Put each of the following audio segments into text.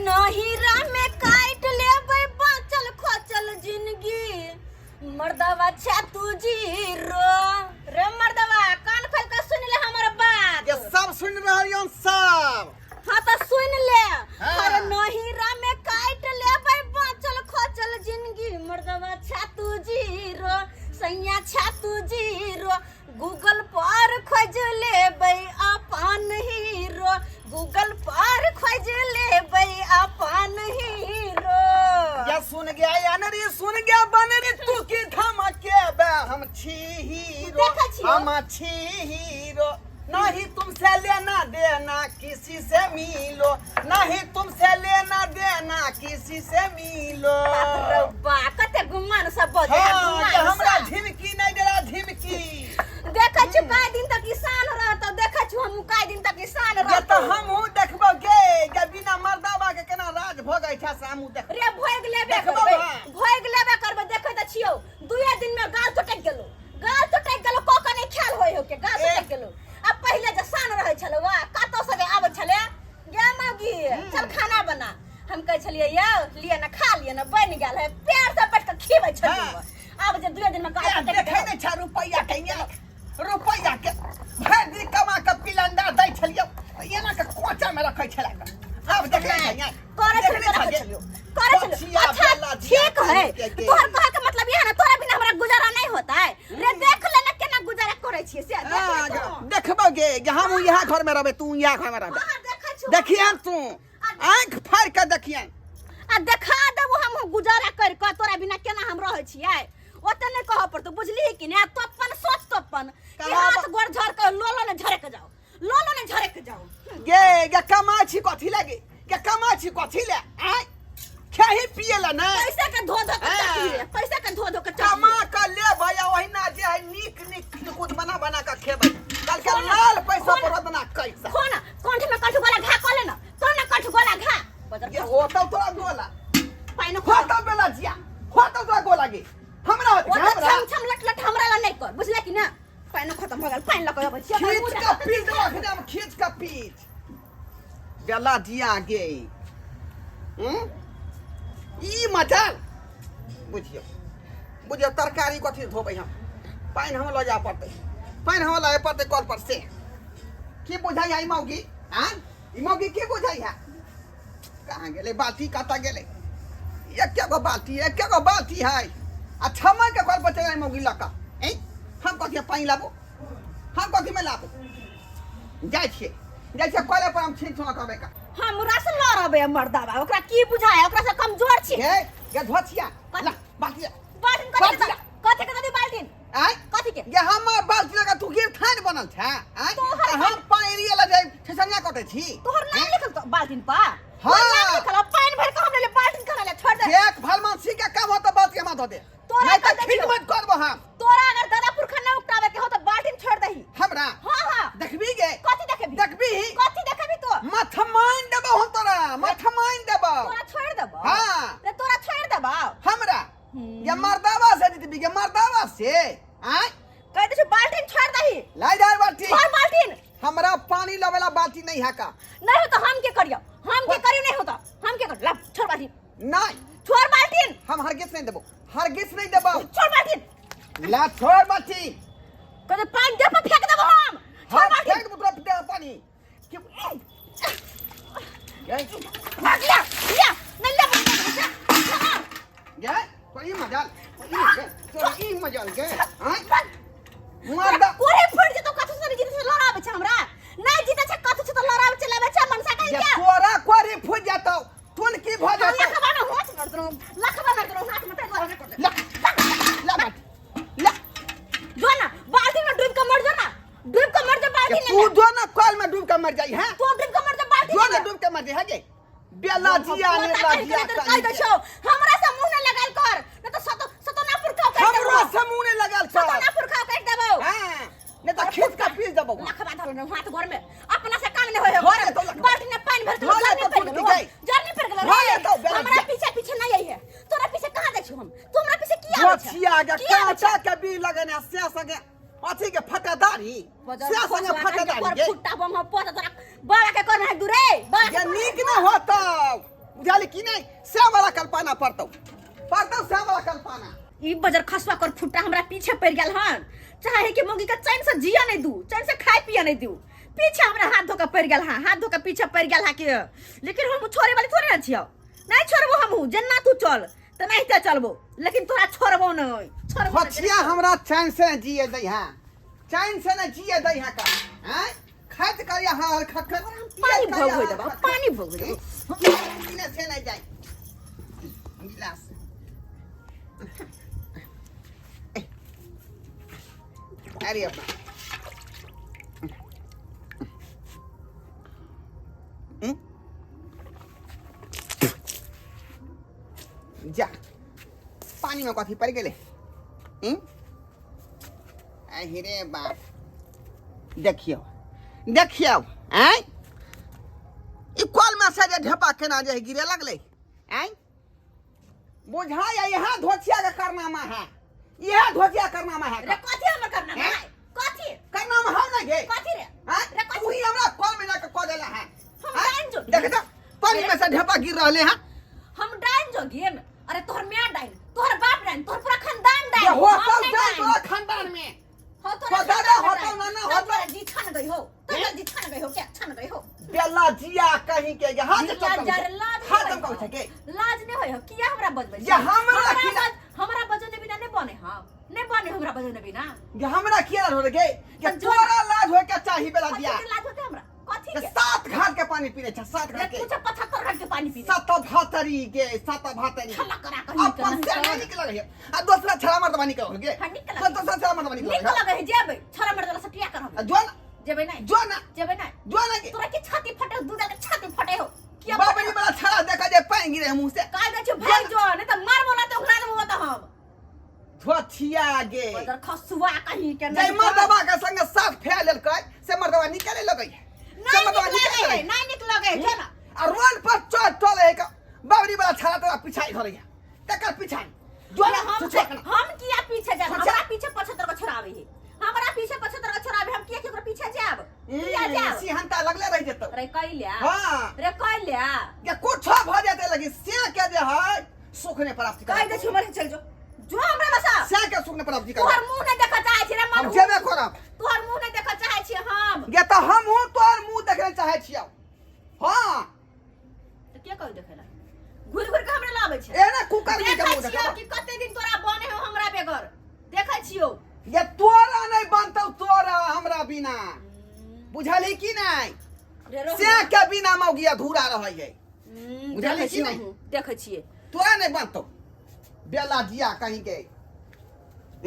नहिरा में काट लेबै बाँचल खोचल जिंदगी मर्दवा छे तू जीरो रे मर्दवा कान खोल के सुन ले हमर बात ये सब सुन रहल यन सब। हाँ तो सुन ले। हाँ। अरे नहिरा में काट लेबै बाँचल खोचल जिंदगी मर्दवा छे तू जीरो सैया छे तू जीरो गूगल पर खोज लेबै अपन हीरो गूगल पर खोज लेबै अपन हीरो। या सुन गया या न रे सुन गया बन रे तू की धमके बे हम छी हीरो। देखै छियौ। हम छी हीरो नहीं तुमसे लेना देना किसी से मिलो नहीं तुमसे लेना देना किसी से मिलो। बाप रे बा कते गुमान सब बजै है, हाँ, गुमान जे हमरा सब। झिमकी नहीं देला झिमकी। देखै छु काय दिन तक किसान रहतौ देखै छु हम काय दिन तक किसान जे रहतौ। तऽ हमहूँ देखबो गे जे बिना मर्दाबा के केना राज भोगै छै से हमहूँ देखबो। रे भोग लेबे देखबो करबै हाँ। भोग लेबे करबै देखै तऽ छियौ दुए दिन में गाल चटक गेलो गाल चटक गेलो को के नहीं ख्याल होय हो के गाल ए। चटक गेलो। अब पहिले जे सान रहै छलै वाह कतौ से जे आबै छलै गे मौगी चल खाना बना हम कहै छलियै यौ लिअ ने खा लिअ ने बनि गेल है प्यार से बैठ के खिबै छलियै। हाँ। आब जे दुए दिन में गाल ए, चटक देखै गेलो। नहि छै रुपैआ के यहाँ रुपैआ के भरि दिन कमा के पिलंडा दै छलियै एना के कोचा में रखै छलै आब देखै छै यहाँ। करे देखै छलियै छै रखै गे। छलियै करे छलियै। बचिया अच्छा बेला जिया ठीक है के गे। तोहर कहे के मतलब यह ना तोरा बिना हमरा गुजारा नहीं होता है रे देख ले ना केना गुजारा करे छियै से देख ले हाँ, तू। देखबो गे गे हम यहाँ घर में रहबे तू यहाँ घर में रहबे। हाँ, देखै छियौ। देखियन तू आँख फाड़ के देखियन आ देखा देबो हम गुजारा कर के तोरा बिना केना हम रहै छियै ओते नहीं कहऽ पड़तौ बुझलिही कि नहीं। आ तो अपन सोच तो अपन कि हाथ गोर झड़ के लोलो ने झड़क जाओ लोलो ने झड़क जाओ। गे गे कमा छी कथी लगे गे कमा छी कथी ले आय खेही पिए ला ना पैसा के धो धो के हाँ। चटनी रे पैसा के धो धो के चटनी कमा के लेबै आ ओहिना जे है नीक नीक कुछ बना बना के खेबै कल के लाल पैसा खोना। पर बना कैसा खोना कंठ में कंठ गोला घा कऽ ले ना तो ना कंठ गोला घा बदर ये होतौ तोरा गोला पानि होतौ बेला जिया होतौ तोरा गोला गे हमरा होतै ओ तऽ हमरा छम छम लट लट हमरा ला नहीं कर बुझले कि ना। पानि खत्म भऽ गेल पानि लऽ कऽ अबै छी खींच के पीस देबो अखने हम खींच के पीस बेला जिया गे। ई मजाल बुझियौ बुझियौ तरकारी कथी धोबै हम पानि हम लऽ जाय पड़तै पानि हम लऽ जाय पड़तै कल पर से की बुझाइ है ई मौगी आँ ई मौगी की बुझाइ है कहाँ गेलै बाल्टी कतऽ गेलै एके गो बाल्टी एके गो बाल्टी है आ छमय के कल पर चलि मौगी लऽ कऽ ऐं हम कथी पानि लाबू हम कथी में लाबू जाइ छियै जाइ छियै कले पर हम छीन छुना करबै का हमरा से लड़बै मर्दाबा ओकरा की बुझाय ओकरा से कमजोर छी गे गे धोछिया ला बाल्टी ला। बाल्टीन कथी के बाल्टी कथी के ददी बाल्टीन आँय कथी के गे हमर बाल्टी लगा तू गिर थान बनल छै आँय तोहर हम पानि लिए ला जाइ ठेसनिया कटै छी तोहर नाम लिखल तो बाल्टीन पर हाँ। तोहर नाम लिखल हो, पानि भर के हम ले बाल्टीन करा ले छोड़ दे एक भलमानसी के काम होता बाल्टी हमरा धो दे तोरा नहीं कर तऽ देखियौ। खिदमत करबो हम तोरा अगर दादा पुरखा न उपटावे के हो तो बाल्टीन छोड़ दही। हमरा हाँ हाँ देखबी गे कथी देखबी देखबी कथी देखबी तो मथमान देबो हम तोरा मथमान देबो तोरा छोड़ देबो। हाँ। रे तोरा छोड़ देबो हमरा ये मर्दावा से जीतबी गे मर्दावा से आय कह दे बाल्टीन छोड़ दही। लाई दार बाल्टी छोड़ बाल्टीन। हमरा पानी लावेला बाल्टी नहीं है का नहीं हो तो हम के करियो हम के करियो नहीं हो तो हम के कर ला छोड़ बाल्टीन। नहीं छोड़ बाल्टीन। हम हरगिज नहीं देबो हरगिज नहीं देबो छोड़ बाल्टीन। ला छोड़ बाल्टी कह दे पानी दे पर फेंक देबो हम छोड़ हाँ, बाल्टीन। फेंक देबो तोरा दे पानी कि गे भाग लिया लिया नहीं ले गे तो ई मजाल तो ई मजाल गे हां मर्दा कोरे फट जेतो कथु से जीते से लड़ाबै छै हमरा नहीं जीते छै कथु से तो लड़ाबै छै लेबै छै मनसा कहि ये के तोरा कोरी फुट जातो तुन की भ जातो लखबा न होच मर दरो लखबा मर दरो हाथ में ते द्वारा कर दे ला ला बाल्टी ला जो ना बाल्टी में डूब के मर जो ना डूब के मर जा बाल्टी तू में जो ना कल में डूब के मर जाई हैं तू डूब के मर जा बाल्टी जो ना में डूब के मर जाई है गे बेला जिया ने पोता कहि जिया के कहि दे छौ हमरा से मुंह न लगाल कर न तो सतो सतोनापुर खाओ काटि देबो। हमरो से मुंह ने लगाल कर सतोनापुर खाओ काटि देबो हां नहीं तो खींच के पीस देबो लखबा धर न हाथ गोर में अपना से काम नहीं होय धो ले तो लखबा। बाल्टी में पानी भर के धो ले जरनी तो पड़ तुरंत गेलो गई। जरनी पड़ गेलो धो ले तो बेला हमरा जिया। पीछे पीछे नहीं आई है तोरा पीछे कहां जाइ छी हम तू हमरा पीछे की आबै छै गोछिया के की आबै छै? कांचा के बी लगने से संगे अथी के फटेदारी से संगे फटेदारी गे फुट्टा बम हम पोता तोरा बाबा के करना है दूरे बाबा के ये करना है। नीक न होतौ बुझाली कि नहीं से वाला कल्पना पड़तौ पड़तौ से वाला कल्पना। ई बजर खसुआ कर फुट्टा हमरा पीछे पड़ गेल हन, चाहे कि मौगी के चैन से जिया नहीं दू, चैन से खाए पिया नहीं दू। पीछे हमरा हाथ धोकर पड़ गेल हन, हाथ धोकर पीछे पड़ गेल हा के, लेकिन हम छोड़े वाली थोड़े ना छियो, नहीं छोड़बो हमहू। जेना तू चल त नहीं ते चलबो, लेकिन तोरा छोड़बो नहीं, छोड़बो नहीं। पछिया हमरा चैन से न जिए दै है, चैन से न जिए दै है का हैं खाइत करिया हार खखर पानी भोग होई देबो, पानी भोग होई देबो। पीने से नहीं जाए गिलास। अरे अपना जा पानी में कथी पड़ गेलै। अहि रे बाप, देखियौ देखियौ आँय ई कल में से जे ढेपा केना जे गिरे लगलै आँय बुझाय यहाँ धोतिया के कारनामा है, यह धोतिया कारनामा है। रे कथी हमर करनामा है? कथी करनामा हौ ना गे? कथी रे? हाँ? रे कथी? वही हमरा कल में जाके कह देला है। हम हाँ? डाइन जोगी। देख तो पानी में से ढेपा गिर रहले हैं। हम डाइन जोगी। अरे तोहर मियां डाइन, तोहर बाप डाइन, तोहर पूरा खानदान डाइन। ये होतौ हम नहीं डाइन डाइन। तोरा खानदान में। हो तोरा तो दादा खानदान में होतौ, डाइन। नाना तब होतौ। तोरा जी छन गई हो, तोरा जी छन गई हो, क्या छन गई हो? बेला जिया कहीं के गे हाथ लाज चमकौ जर लाज हाथ नहीं चमकौ होय छै के। लाज नहीं होय हो, किया हमरा बजबै ये हमरा किया हमरा बजने बिना नहीं बने। हां नहीं बने हमरा बजने बिना। ये हमरा किया हो रे गे? ये तो जो- तोरा लाज होय के चाही बेला कथी जिया। के लाज होते हमरा? कथी ये के? 7 घाट के पानी पीने छै, 7 घाट के। तू 75 घाट के पानी पीने। 7 भातरी गे, 7 भातरी। छल्ला करा कहीं अपन के से नहीं नहीं निकल है आ दूसरा छड़ा मर्दवा निकल गे। हाँ, निकल तो दूसरा छड़ा मर्दवा निकल निकल लगे है, जेबै छड़ा मर्दवा से किया करब? आ जो ना जेबै नहीं, जो ना जेबै नहीं, जो ना गे। तोरा की छाती फटे, दूध के छाती फटे हो किया? बाबरी वाला छड़ा देखा जे पानी गिरे मुंह से। काय दे छै भाग जो, नहीं त मार बोला त उखड़ा देबो त हम। धोथिया गे बदर खसुआ कहीं के जै नहीं मर्दवा के संग साथ फैल लेलकै से मर्दवा निकले लगै है, से नहीं मर्दवा निकले निकले है, लगै। नहीं निकले है, जो ना। आ रोड पर चल चल है का बाबरी वाला छड़ा तोरा पिछाई धरै है, तकर पिछाई जो ना। हम सोचे ना। हम किया पीछे जाब? सोचे। हमरा पीछे 75 को छोड़ावे है, हमरा पीछे 75 को छोड़ावे, हम किया केकरो पीछे जाब? किया जाब? सिहंता लगले रह जेतौ। रे कैल्या। हाँ। रे कैल्या। के कुछो भ जेतै लगी से के जे है सुख ने प्राप्ति कह दे छी हमर चल जो जो हमरा बसा से के सुख ने प्राप्ति कर। तोहर मुंह नहीं देखऽ चाहै छी रे हम मन। जेबे करब। तोहर मुंह नहीं देखऽ चाहै छी हम। गे तऽ हमहूँ तोहर मुंह देखने चाहै छियौ। हाँ तऽ के कहू देखै ला? घुरि घुरि के हमरा लाबै छै। एना कुकर के देखै मुंह छियौ देखब कि कते दिन तोरा बने हो हमरा बेगर, देखै छियौ। ये तोरा नहीं बनतौ तोरा हमरा बिना, बुझलही कि नहीं? रे रोहना। से के बिना मौगी अधूरा रहै है। बुझलही देखै कि छियौ नहीं? हमहूँ, देखै छियै। तोरा नहीं बनतौ बेला जिया कहीं के।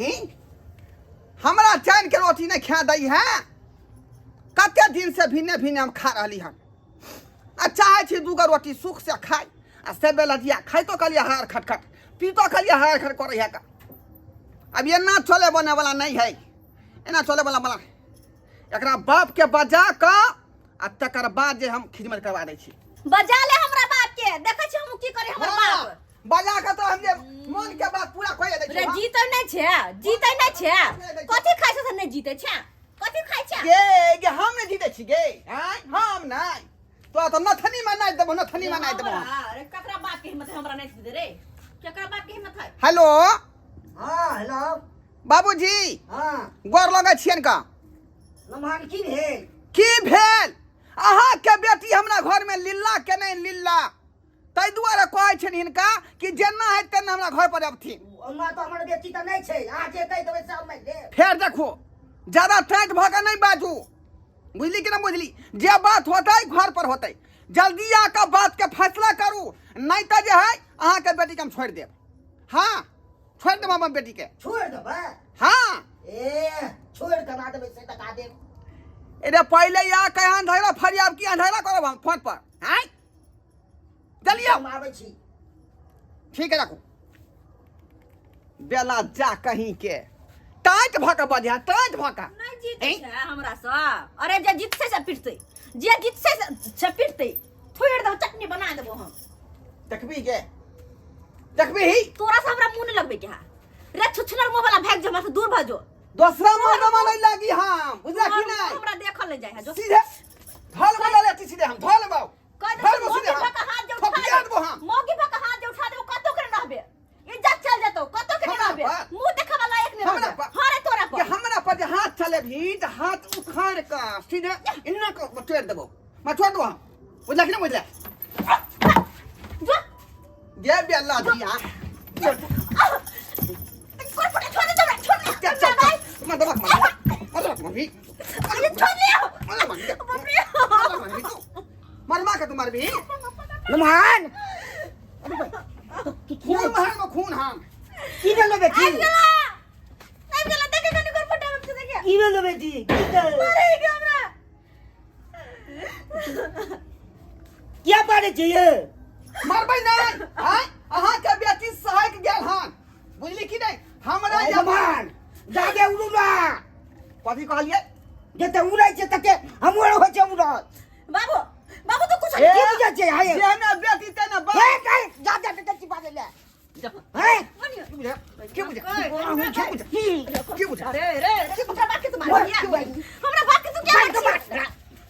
ई? हमरा चैन के रोटी नहीं खा दै है, कते दिन से भिन्ने भिन्ने हम खा रहली हन आ चाहे छी दूगो रोटी सुख से खाइ आ से बेला जिया खाइतो कहलिए हार खटखट, पीतो कहलिए हार खट करै है का। अब एना चले बने वाला नहीं है, एना चले वाला वाला एकरा बाप के बजा कऽ आ तकर बाद जे हम खिदमत करवा दै छी। बजा ले हमरा बाप के, देखै छी हम की करे हमर हाँ, बाप। बजा कऽ तो हम जे मन के बात पूरा कहि दै छी। रे हाँ। जीतै नहि छै, जीतै नहि छै, कथी खाइ छै से नहि जीतै छै, कथी खाइ छै? गे गे हम नहि जीतै छी गे, आँय हम नहि, तोरा तऽ नथनी में नाचि देबो, नथनी में नाचि देबो। अरे ककरा बाप के हिम्मत है हमरा नहि दे रे, केकरा बाप के हिम्मत है? हेलो। हाँ हेलो बाबूजी। हाँ गोर लगै छियनि का? नमहन की भेल? की भेल? अहाँ के बेटी हमरा घर में लिल्ला के नहीं लिल्ला, ताहि दुआरे कहै छनि हिनका कि जेना है तेना हमरा घर पर अबथिन। ओना तऽ हमर बेटी तऽ नहि छै, अहाँ जे कहि देबै से हम मानि लेब। फेर देखो ज्यादा टाइट भऽ के नहीं बाजू, बुझली कि ना बुझली? जे बात होतै घर पर होतै, जल्दी आके बात के फैसला करू, नहीं तऽ जे है अहाँ के बेटी के हम छोड़ि देब। हाँ छोड़ि देब हम बेटी के। छोड़ि देबै? हाँ। ए छोड़ि केना देबै से बता देब। अरे पहले या के यहाँ झगड़ा फरियाब की झगड़ा करब हम फोन पर। आँय चलिए हम आबै छी। ठीक है रखू। बेला जा कहीं के टाइट भऽ के बजिया, टाइट भऽ के। नहीं जीतै छै हमरा सँ। अरे जे जीततै से पिटतै, जे जीततै से पिटतै, थोड़ि देबो चटनी बना देबो हम। देखबी गे, देखबी ही। तोरा से हमरा मुंह नहीं लगबे के हा रे छुछुनर मुंह वाला, भाग जो हमरा से दूर भऽ जो। दोसरा मर्दमा नहीं लागी हम, बुझला कि तोहर मुंह नहीं? हमरा देखल नहीं जाइ है जो। सीधे धल बना लेती, सीधे हम धल बाऊ। कह दे धल मोती सीधे हम। भऽ के हाथ जे उठा थपिया देबो हम। लपेट देबो मैं छोड़ दो हम बुझला कि नहीं बुझला जो गे बेला दिया कोई फटा छोड़ दे हमरा छोड़ दे चल चल मैं दबा मार मर मार अरे छोड़ दे मर मार बाप रे मार तू मर मार के तू मारबी नमहान खून मार को खून हम की भेलो बेटी आबि गेला आबि गेला देखे कनी कोई फटा मत देखे की भेलो बेटी की भेल? मारे के हमरा किया पारे छै ये मरबै नहीं आय अहाँ के बेटी सहक गेल हन बुझली कि नहीं हमरा ए, जे नमहान जागे उड़ू ना कथी कहलिए जते उड़ै छै तते हमरो होइ छै उड़ल बाबू बाबू तो कुछ की बुझै छै हाय जेना बेटी तेना बाप हे काय जा जा के कच्ची बाजे ले हैं बनियो की बुझे की बुझे की बुझे की की बुझे अरे रे रे हमरा बाप के तू मार दिया हमरा बाप के तू क्या मार मार मार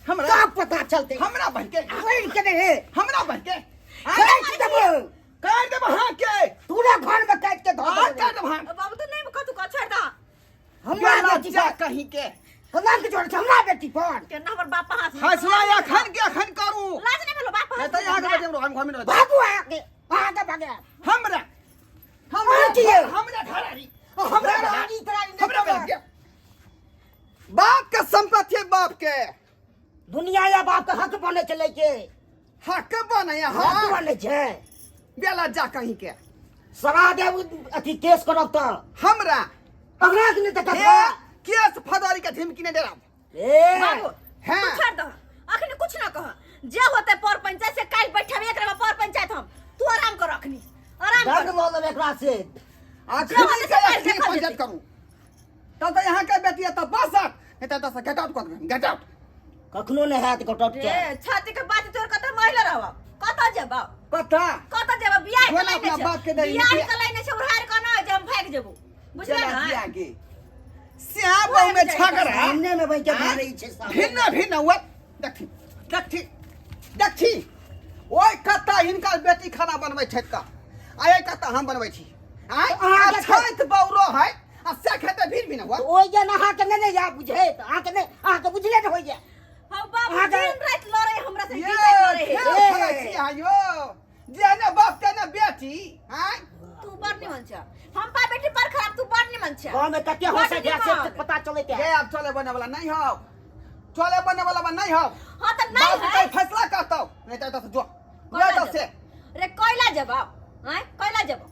हमरा का पता चलते हमरा बन के कोई के नहीं हमरा बन के काट देबो काट देब हाँ के पूरा घर में काट के धो हाँ काट देब हाँ बाबू तो नहीं कह तू कह छोड़ दा हमरा बेला बेटी जा पर कहीं के कलंक जोड़ छै हमरा बेटी पर केना हमर बाप हाथ में फैसला अखन के अखन करू लाज नहीं भेलो बाप नहीं हाथ तो यहाँ के बजे हम घर में रह बाबू आके आके भागे हमरा हमरा की है? हमरा घरारी हमरा घरारी तरारी नहीं हमरा खबर। मिल गया बाप के संपत्ति है बाप के दुनिया या बाप के हक बने चले के हक बने हक हाँ बने छै बेला जा कहीं के सरा देब अथी केस करब तऽ हमरा हमरा के नहीं तऽ हे ककरा केस फदरी के धमकी नहीं देब ए बाबू हाँ। तू छोड़ दो अखनी कुछ ना कह जे होते पर पंचायत से काल बैठबे एकरा में पर पंचायत हम तू आराम कर अखनी आराम दर्द कर लऽ लेब एकरा से अखनी होते के से काल्हि अखनी देखल पंचायत जेतै। करू तब तो यहाँ के बेटी है तब बस नहीं तो दस गेट आउट कर गेट आउट कखनो नहि हैत कटौत के ए छाती के बात तोर कत महिला रहब कत जेब कथा कत जेब बियाह के बोला लाइन अपना छै बाप के दही बियाह बियाह- के लाइन छै उड़ार के न जे हम भागि जेबो बुझले चला ना दिया आगे श्याम बहु में झगड़ा सामने में बैठ के मारै छै सामने। भिन्न भिन्न हुआ देखी देखी देखी ओइ कत्ता हिनकर बेटी खाना बनबै छथि का आ एहि कत्ता हम बनबै छी आँय अहाँके आ छथि बौरो है आ से खेतै भिन्न भिन्न हुआ तऽ ओहि जे अहाँके नहि ने या बुझैत अहाँके नहि अहाँके बुझले ने होइए हम बाप अहाँके- दिन राति लड़े हमरा से ये दिन राति लड़े खेल ए। खेलै छी अहाँ यो जेने बाप तेने बेटी आँय तू बड़ निमन छ हम पा बेटी पर खराब तू बड़ निमन छ गाँव में कते बड़ हंसै छै से निमन। पता चलैत ये है आब चले बने वाला नहीं हो चले बने वाला बा नहीं हो हां त नहीं बाप है कोई फैसला करतौ नहीं तो एतऽ से जो कोयला जो एतऽ से रे कोयला जवाब हैं कोयला जवाब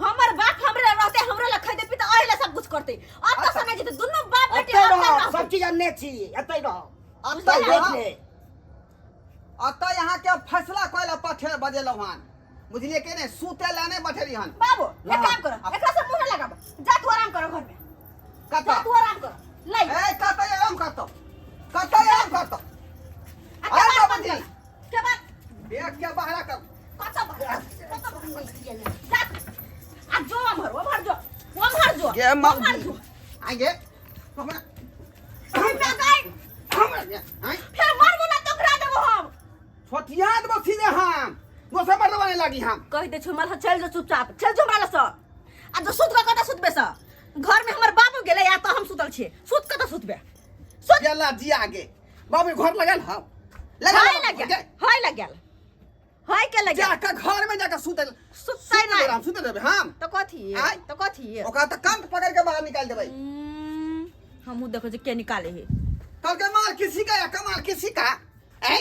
हमर बाप हमरे ला रहते हमरे ला खैते पीते ओहि ला सब कुछ करते अब तो समय जेते दुनू बाप बेटी एतै अब रह सब चीज अनने छी एतै रह अब सब तऽ देख ले अतः यहाँ के फैसला कोई ला पठे बजेलौ हन बुझलिए के नहीं सूते ला नहीं बैठेली हन बाबू एक काम करो एकरा से मुंह न लगाबो जा तू आराम करो घर में जा कतऽ तू आराम करो लाई ए कतऽ आराम करतौ कतऽ आराम करतौ आ अरे के बात बाबूजी। बंद कर। के बात देख के बहरा कर कत बाहर कत बाहर जा आ जो अमर ओमहर जो ओमहर जो गे ओमहर मौगी जो आगे हमरा हमरा गाय हमरा गे आइ फिर मरबो ना तो करा देबो हम छोटिया देबो सीधे हम दोसर मर्दबा नहीं लागी हम कह दे छु हमरा चल जो चुपचाप चल जो हमरा से आ जो सुत के कत सुतबे से घर में हमर बाबू गेले या तो हम सुतल छिए सुत कत सुतबे सुत गेला जी आगे बाबू घर लगल हौ हाय लग गेल हाय लग गेल हाय के लग गेल जाके घर में जाके सुतल सुतै सुतै नहीं हम सुतै देबै हम तो कथी आय। तो कथी ओकरा तऽ कंठ पकड़ के बाहर निकाल देबै हमहूँ देखो जे के निकाले हे कहलकै मार किसी का या कमाल किसी का ऐ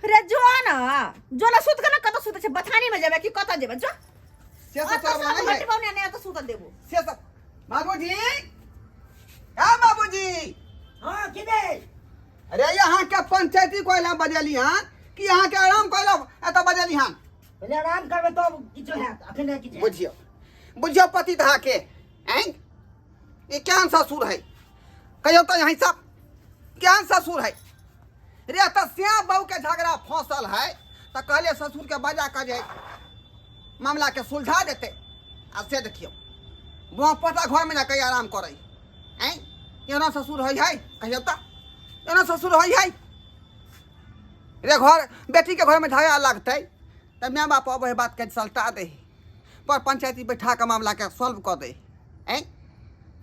रे जो ना जो ना सुत के ना कत सुते छै बथानी में जेबे कि कत जेबे जो से सब तोरा वाला नहीं है हटबौ ने तो सुतल देबो से सब बाबूजी हाँ बाबूजी हाँ की भेल अरे यहाँ के पंचायती कोयला बजेली हन कि यहाँ के आराम कोयला एतऽ बजेली हन पहिले आराम करबै तब किछो हैत अखन नहि किछु हैत। बुझियौ बुझियौ पति धा के ऐं ई केहन ससुर है कहियौ तऽ यहीं सब केहन ससुर है रे तऽ श्याम बहू के झगड़ा फंसल है तऽ कहलियै ससुर के बजा कऽ जे मामला के सुलझा देतै आ से देखियौ बुआ पोता घर में जाके आराम करै ऐं एना ससुर होइ है कहियौ तऽ एना ससुर होइ है रे घर बेटी के घर में झगड़ा लगतै तऽ माय बाप अबै है बात के सलटा दे पर पंचायती बैठा के मामला के सॉल्व कऽ दे ऐं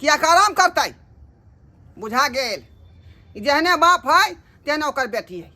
किया के आराम करतै बुझा गेल ई जेहने बाप है तेना ओकर बेटी है।